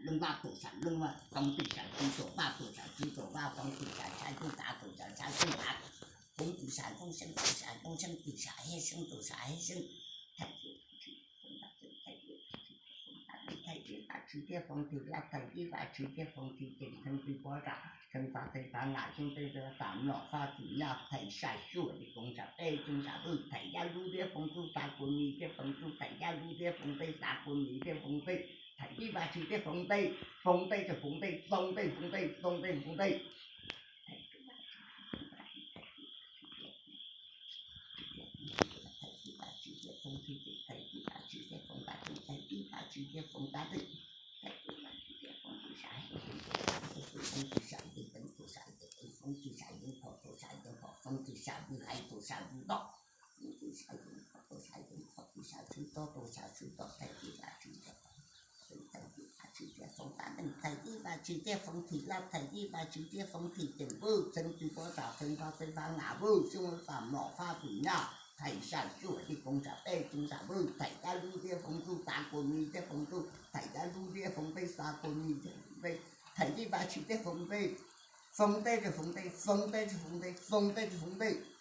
Looj vaj tus sam looj vaj, foov tus sam tsis tus vaj, tus sam tsis tus vaj, foov tus sam tshav tsis tav, tus sam tshav tsis tav, foov tus sam nkoob seeb, tus sam nkoob seeb, tus sam hev seeb, tus sam hev seeb. Thaiv tib vaj tswv thiab foov tib vaj tswv thiab foov tib vaj tswv thiab foov tib, ces theej tib pob zam, theej pab teb pab nam, xyoob tej tam mlom faj fwm nyaj, thaiv sai suam li koov tsam peb coob tsam vwj, thaiv yaj lub thiab foov tub, xav kua mis thiab foov tub, thaiv yaj lub thiab foov peb, xav kua mis thiab foov peb, thaiv tib vaj tswv thiab foov teb, foov teb thiab foov teb, foov teb foov teb, foov teb foov teb. Thaiv tib vaj tswv thiab foov tib, thaiv tib vaj tswv thiab foov tib, thaiv tib vaj tswv thiab foov tib, thaiv tib vaj tswv thiab foov tib, foov tib sam yeej, foov tib sam yeej, foov tib sam yeej, foov tib sam yeej, foov tib sam yeej, haiv tus sam yeej toj, foov tib sam yeej, foov tib sam yeej, foov tib sam tswv toj, tus sam tswv toj, thaiv tib vaj tswv thiab foov tib, thaiv tib vaj tswv thiab foov tib, thaiv tib vaj tswv thiab foov thim laj, thaiv tib vaj tswv thiab foov thim ceem vwj, theej tib pob zam, theej pab teb pab nam vwj, xyoob tam mlom faj fwm nyaj, thaiv sai suam li koov tsam peb coob tsam vwj, thaiv yaj lub thiab foov tub, xav kua mis thiab foov tub, thaiv yaj lub thiab foov peb, xav kua mis thiab foov peb, thaiv tib vaj tswv thiab foov teb, foov teb thiab foov teb, foov teb thiab foov teb, foov teb thiab foov teb.